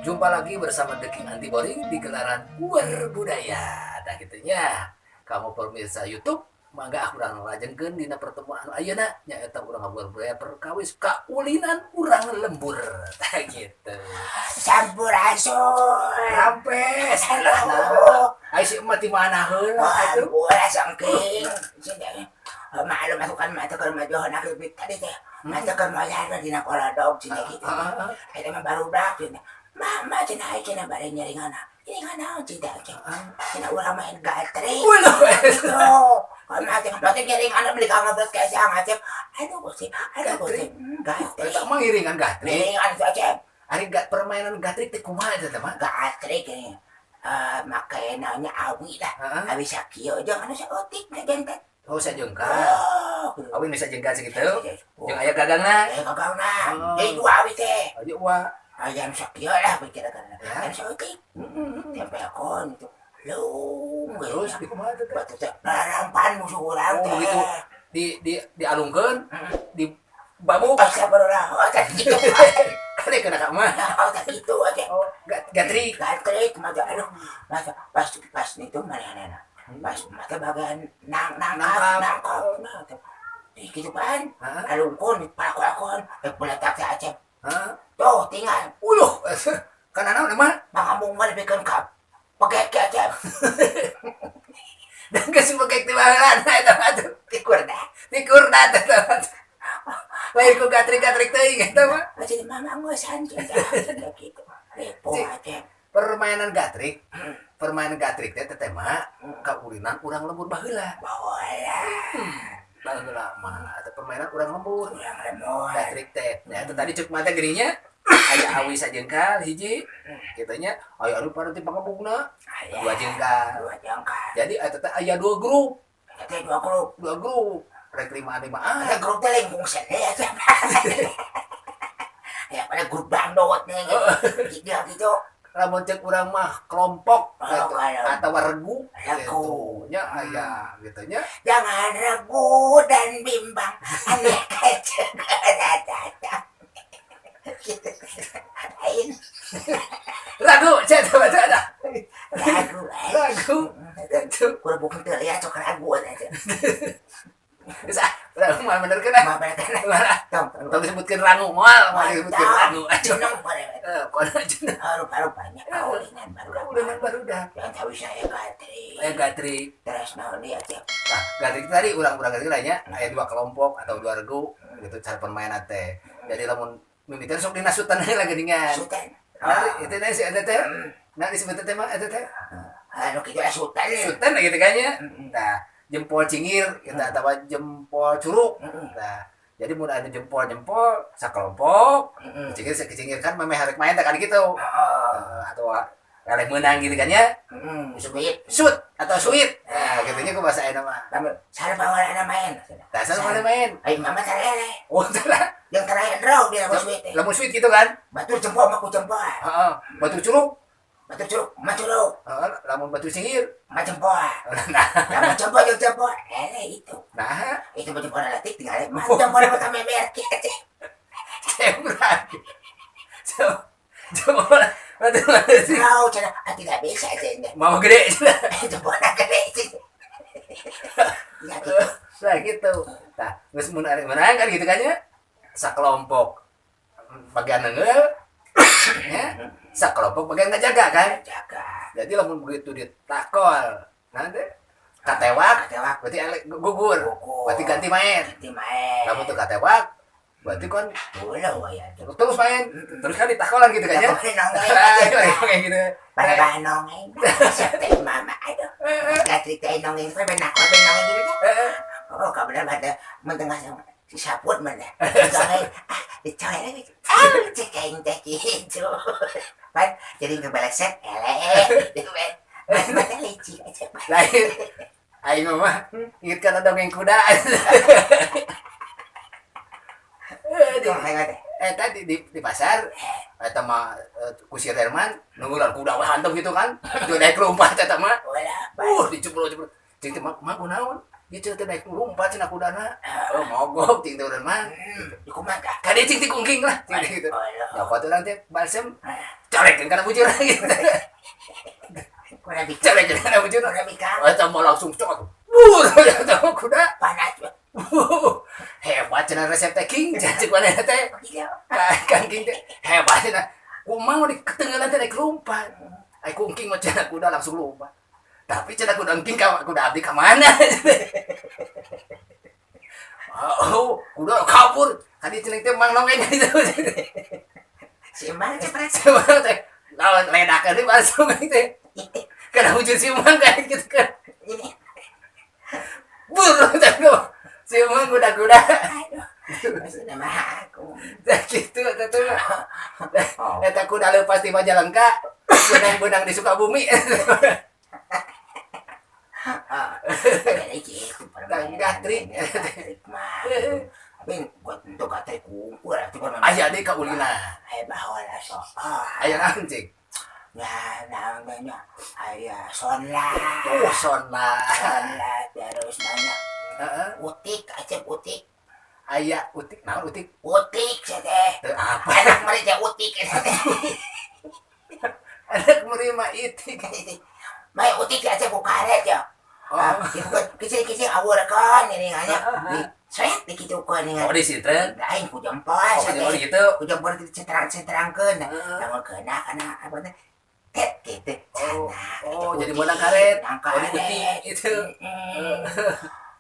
Jumpa lagi bersama The King Anti Boring di gelaran War Budaya. Nah, kitu nya. Kamu pemirsa YouTube, mangga urang lajengkeun dina pertemuan anu ayeuna, nyaeta urang ngabuar budaya perkawis kaulinan urang lembur. Tah, gitu. Sampurasun. Rampes. Halo. Ai si emak di mana heula atuh? Sampurasun, King. Sini. Maklum aku kan mata keur majohon aku tadi teh. Mata keur moyar dina korodog cenah gitu. Eta mah barudak cenah. Mama cenah aya cenah bari nyiringan. Nyiringan naon cenah cenah. Cenah urang main gatrik. Waduh. Tuh. Mati mati nyiringan beli ka ngobrol ka siang Acep. Aduh Gusti, aduh Gusti. Gatrik. Eta mah ngiringan gatrik. Nyiringan itu Acep. Ari permainan gatrik teh kumaha eta teh mah? Gatrik ini. Make naonnya awi lah. Heeh. Awi sakieu jeung anu saeutik teh janten. Oh, sajengkal. Oh, Awi nu sajengkal sakitu. Oh. Jeung aya gagangna. Eh, gagangna. Oh. Jadi dua awi teh. Aja wa. Aya nu sakieu lah pikir-pikir. Ya. Anu saeutik. Tempelkeun gitu. Lung. Terus di kumaha teh? Batu teh larampan musuh urang Oh, teh. begitu. Di dialungkeun, di bamuk. Astagfirullah. Oh, teh gitu. Kali kena ka mah. Oh, teh gitu aja. Oh, gatrik. Gatrik mah aduh. Masa pas pas itu manehna. Pas mata bagian nang nangkap Nangkap. nangkap nah teh. Di gitu kan. Heeh. Alungkeun palakon beletak teh Acep. Heeh. Tuh tinggal Uluh. Kana naon mah? mangambung mah dipikeun ka pegek ke Acep. Dan geus pegek ti baheulana eta mah tuh. Tikur dah. Tikur da eta mah. Lain ku gatrik-gatrik teuing eta mah. Jadi mama ngosan cenah gitu. Repo Acep. Permainan gatrik, permainan gatrik teh teh mah kaulinan urang lembur baheula. Baheula. Baheula mah eta permainan urang lembur. Urang lembur. Gatrik teh. Nah, itu tadi cuk mata geuning aya awi sajengkal hiji kitu nya, aya anu paranti pangebugna dua jengkal. Dua jengkal. Jadi eta teh aya dua grup. Eta teh dua grup. Dua grup. Rek lima-limaan. Ada grup teh lingkung sene aja. Ya pada grup dangdut nih gitu. Gitu gitu. Lamun cek urang mah kelompok Oh, gitu. kalau Atau regu Regu. gitu nya aya gitu nya. Jangan ragu dan bimbang, aneh segera datang. Gitu. Lain Ragu cek teh baca ada. ragu. Ragu. Itu Kurang bukan teu lihat sok ragu aja. geus ah, urang mah bener kana. Mah bener kana. Mana? Tong. Tong disebutkeun rangu moal, moal disebutkeun rangu. Jeneng pada. Eh, kono jeneng. Rupa-rupanya kaulinan baru. Kaulinan barudak. Yang tahu saya gatrik. Aya gatrik. Terus naon dia aja. Nah, gatrik tadi urang-urang gatrik lah nya, aya dua kelompok atau dua regu gitu cara permainan teh. Jadi lamun mimiteun sok dina sutan heula geuningan. Sutan. Nah, itu teh si eta teh. Nah, disebut teh mah eta teh. Anu kitu lah sutan. Sutan gitu kan nya. Nah, jempol cingir gitu atau jempol curug. Nah, jadi mun anu jempol-jempol sakelompok, cingir sakecingir kan memeh harek main teh kan gitu. Atau eleh meunang gitu kan ya. Suit. Shoot atau suit. Nah, gitu nya ku bahasa ayeuna mah. Lamun sareng pawarana main. Nah, sareng mana main? Ai mama tareleh. Oh, tara. Yang terakhir draw dia lamun suit teh. Lamun suit gitu kan? Batur jempol mah ku jempol. Heeh, batur curug. Batur curug mah curug. Heeh, lamun batur cingir. Mah jempol. Nah, Lamun jempol jeung jempol. Eleh itu. nah, Itu mah jempol leutik tinggal mah jempol mah kami merek aja. cebrak. Jempol batur batur. Draw cenah ah tidak bisa cenah. Mau gede cenah. Jempol gede cenah. Ya gitu. Nah, gitu. Nah, geus mun arek menang kan gitu kan ya. Sakelompok bagian nengeul ya. Sakelompok bagian ngajaga kan. Jaga. Jadi lamun begitu ditakol, nanti katewak, Katewak. berarti elek gugur. Gugur. Berarti ganti main. Ganti main. Lamun teu katewak, berarti kan Ulah ya. terus main. Terus kan ditakolan gitu kan ya. Takolan nongeng. Kayak gitu. Pada bahan nongeng. Siap teh mama aduh. Gatrik teh nongeng sampai nakal teh nongeng gitu kan. Oh, kabener pada mentengah sama si saput mana. Nongeng ah dicoy lagi. Ah, cek aing teh gitu. Pan jadi ngebeleset eleh gitu kan. Mata licik aja. Lain. Aing mah inget kana dongeng kuda. Nongeng teh. Tadi di pasar eta mah kusir Herman nunggulan kuda we hantam gitu kan. Itu naik lompat eta mah. Ulah. Diceplok-ceplok. Cing teh mah kunaon? Ieu teh naik lompat cenah kudana. Oh, mogok cing teh urang mah. Di kumaha? Kade cing teh kungking lah cing teh gitu. Alah. Ya kuat urang teh balsem. Colek kana bujur gitu. Kuda bikang. Colek kana bujur. Kuda bikang. Eta mah langsung cok. Bur, eta kuda. Panas. Hebat cenah resep teh King, cek maneh teh. Gitu. Kang King teh hebat cenah. Kumaha di ketenggelan teh rek lompat. Ai ku King mah cenah kuda langsung lompat. Tapi cenah kuda King ka kuda abdi ka mana? Oh, kuda kabur. Tadi cenah teh mang nongeng gitu. Si Mang cepet. Si Mang teh lawan ledakan deui langsung teh. Kana wujud si Mang kayak gitu kan. Bur, si Mang kuda-kuda. Aduh. Maksudnya mah aku. Tah gitu eta tuh. Eta kuda leupas di Majalengka, benang-benang di Sukabumi. Ada gitu permainan. Gatrik. Gatrik mah. Tapi buat untuk gatrik kumpul atuh kan. Aya deui ka ulina. Aya baheula sok. Aya naon cing? Ya, naon nya. Aya sonla. Oh, sonla. Sonla terus nanya. Heeh. Utik aja utik. Aya utik naon utik? Utik sia teh. Teu apa? Anak meri teh utik eta teh. Anak meri mah itik. Mai utik aja ku karet ya. Oh, Kecil-kecil awurkeun ini hanya. Di sret dikitukeun ini. oh di sintren. Lain ku jempol. Oh, ku jempol gitu. Ku jempol dicengtrang-centrangkeun. Heeh. Lamun kena kana apa teh? Tet gitu. Oh, Cana, oh, gitu, jadi utik. menang karet. Menang Oh, di utik karet. gitu.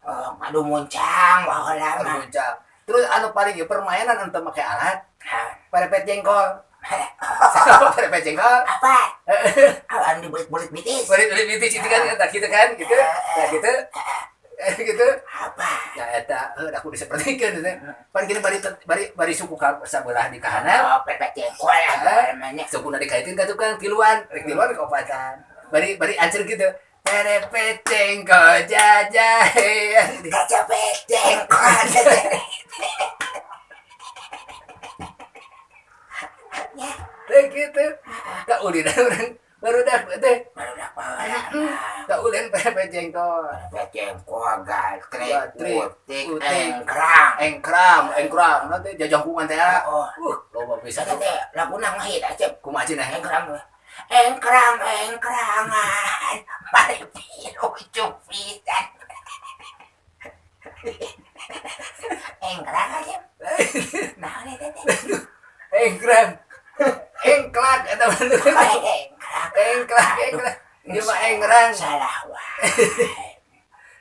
Oh, ngadu muncang baheula Anu mah. muncang. Terus anu paling ieu permainan anu teu make alat, Hah. perepet jengkol. Perepet jengkol. Apa? Apa anu dibelit-belit bitis? Belit-belit bitis itu kan eta gitu kan gitu. Nah gitu. Gitu. Apa? Ya eta heuh aku disepertikeun teh. Pan kini bari bari bari suku ka sabelah di kahanap. Oh, pepet jengkol lah namanya. Sukuna dikaitin ka tukang tiluan, rek tiluan rek opatan. Bari bari ancer gitu. Perepet jengkol jajahean. Kecapet jengkol. Ya, Teh gitu. Ka ulina urang barudak teh. barudak baheula mah. Ka ulin pepet jengkol. Pepet jengkol, gatrik, Gatrik, utik, utik. engkrang. Engkram, engkram, nanti jajangkungan teh. Oh, Loba pisan. eta teh laguna ngahit aja. Kumaha cenah? Engkrang. Engkrang, engkrangan. Mari pilu cupitan. Engkrang aja. Nah, eta teh. Engkrang. Engklak eta mah. Engkrang. Engklak, engklak. Ieu mah engrang. Salah wae.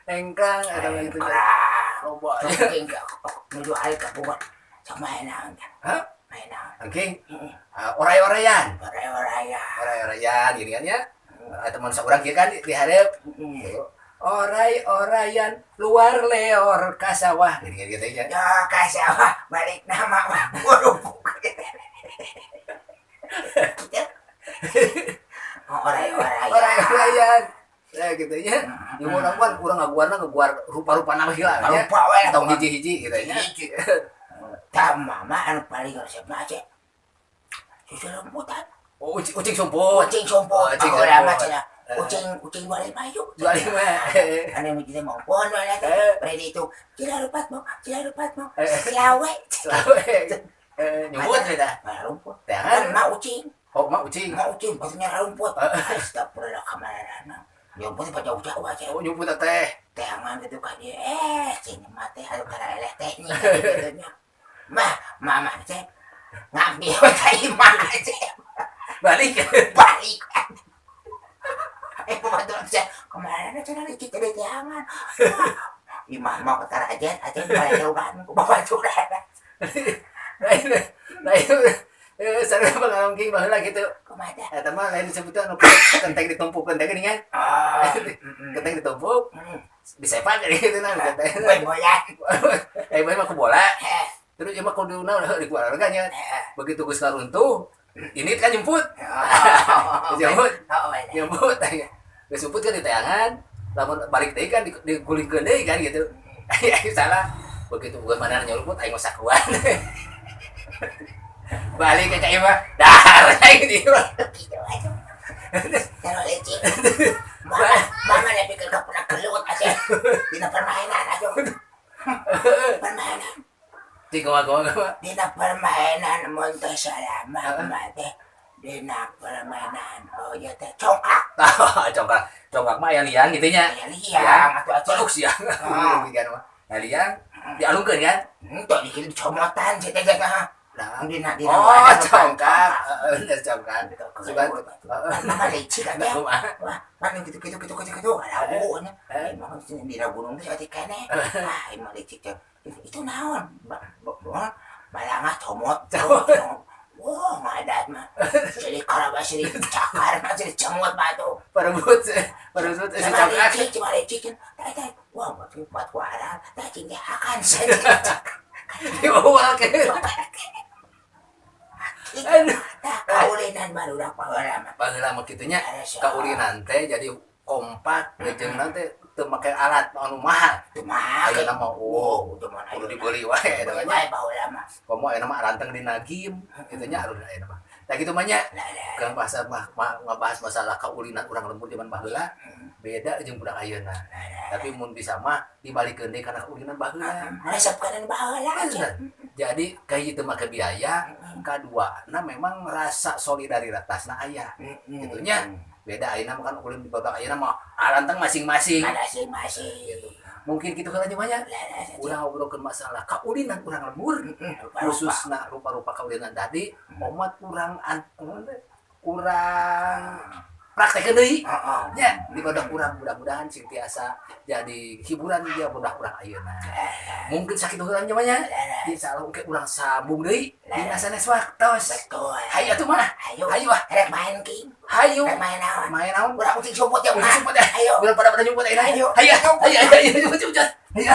Engkrang eta mah gitu. Engkrang. Loba. Mungkin gak nuju alik ka buat. Sok main naon teh? Hah? Main naon? Engking. Heeh. Oray-orayan. Oray-orayan. Oray-orayan gini kan ya. Teman seorang kieu kan di hareup. Heeh. Oray-orayan luar leor ka sawah gini gitu ya. Ya ka sawah balik nama mah buruk. Gitu. Oh, oray-orayan. Oray-orayan. Ya gitu ya. Ieu urang kan urang ngaguarna ngaguar rupa-rupa nama heula nya. Rupa we lah. Tong hiji-hiji gitu nya. Hiji. Tah mama anu paling resep mah aja. Susu lembutan. Oh, ucing, ucing sumput. Ucing sumput. Oh, ucing Baheula mah sumput. cenah. Ucing ucing 25 yuk. 25. Anu nu kita mau pohon lah teh. Eh. Bari itu cila rupat mau, cila rupat mau. Eh. Selawe. Selawe. Nyumput beda. Mah rumput. Jangan. Kan mah ucing. Oh, mah ucing. Mah ucing maksudnya rumput. Eh. Astagfirullah kamarana. Nyumput pa jauh-jauh aja. Oh, nyumput teh. Teangan gitu kan dia. Cing mah teh anu kana eleh teh nya gitu nya. Mah, mama teh ngambil ka imah aja. Balik. Balik. Pembantu saya kemarin cenah licik teh teangan. Imah mau ke Tarajen, aja balik jauhan ku babaturan. Nah, itu sareng pengalaman king baheula gitu. Kumaha teh? Eta mah lain disebutna anu kenteng ditumpuk kenteng geuning kan. Ah, Kenteng ditumpuk, disepak gitu nah kenteng. Boy-boyan. Boy mah ku bola. Terus ieu mah kudu naon heuh di keluarga nya. Begitu geus karuntuh, ini kan jemput. Jemput, jemput. Geus jemput kan di teangan, lamun balik deui kan digulingkeun deui kan gitu. Aing salah. Begitu bukan mana nyeluput aing mah sakuan. Balik ke Cak Imah, dahar aing di imah. Gitu aja. Terus licik. Mama, mama lebih ke pernah gelut aja. Dina permainan aja. Permainan. Cik kumaha kumaha kumaha. Dina permainan mun teu salah mah mah teh. Dina permainan, oh iya teh congkak. Tah, congkak, congkak mah aya liang gitu nya. Aya liang atuh atuh. Colok sia. Ah. Kan mah. Aya liang dialungkeun kan? Henteu, dikit dicomotan sia teh mah. Nah. Dina dina Oh, wadah congkak. Heeh, bener congkak. Sugan. Mama licik kan ya. Kumaha? Wah, mana gitu gitu gitu gitu gitu. Lagu nya. Emang dina gunung teh saeutik keneh. Ah, emang licik teh. Itu naon? Balangah comot. Wah, ngadat mah. Jadi karabas jadi cakar mah jadi cemot mah tuh. Parebut, parebut si Cuma congkak. licik, cuma licik kan. Teh teh. Wah, berarti batu waran. Teh cing teh hakan saja. Dibawa ke. Aduh. Tah kaulinan barudak baheula mah. Baheula mah kitu nya. Ada Kaulinan teh jadi kompak jeung nanti teu make alat anu mahal. Teu make. Ayeuna mah oh, teu mana kudu dibeli wae eta mah nya. Wae baheula mah. Komo ayeuna mah aranteng dina game kitu nya, aduh, ayeuna mah. Nah, kitu mah nya. Lah lah. Kang bahasa mah ngabahas masalah kaulinan urang lembur zaman baheula beda jeung budak ayeuna. Tapi mun bisa mah dibalikeun deui kana kaulinan baheula. Resep kana baheula. Bener. Jadi kahiji teu make biaya, kadua nah memang rasa solidaritasna aya. Gitu nya. Beda ayeuna mah kan ulin di babak ayeuna mah aranteng masing-masing. Masing-masing. Gitu. Mungkin kitu heula nya mah nya. Lah lah. Urang ngobrolkeun masalah kaulinan urang lembur, khususna rupa-rupa kaulinan tadi, omat urang urang praktekeun deui Heeh. nya di badak urang, mudah-mudahan sing tiasa jadi hiburan dia budak urang ayeuna. Mungkin sakitu heula nya mah nya. Insyaallah engke urang sambung deui dina sanes waktos. Betul. Hayu atuh mah. Hayu. Hayu ah. Rek main king. Hayu. Rek main naon? Main naon? Urang ucing sumput ya. Ucing sumput ya. Ayo. Urang pada pada nyumput ayeuna. Hayu. Hayu. Hayu, hayu, hayu, nyumput, nyumput. Hayu.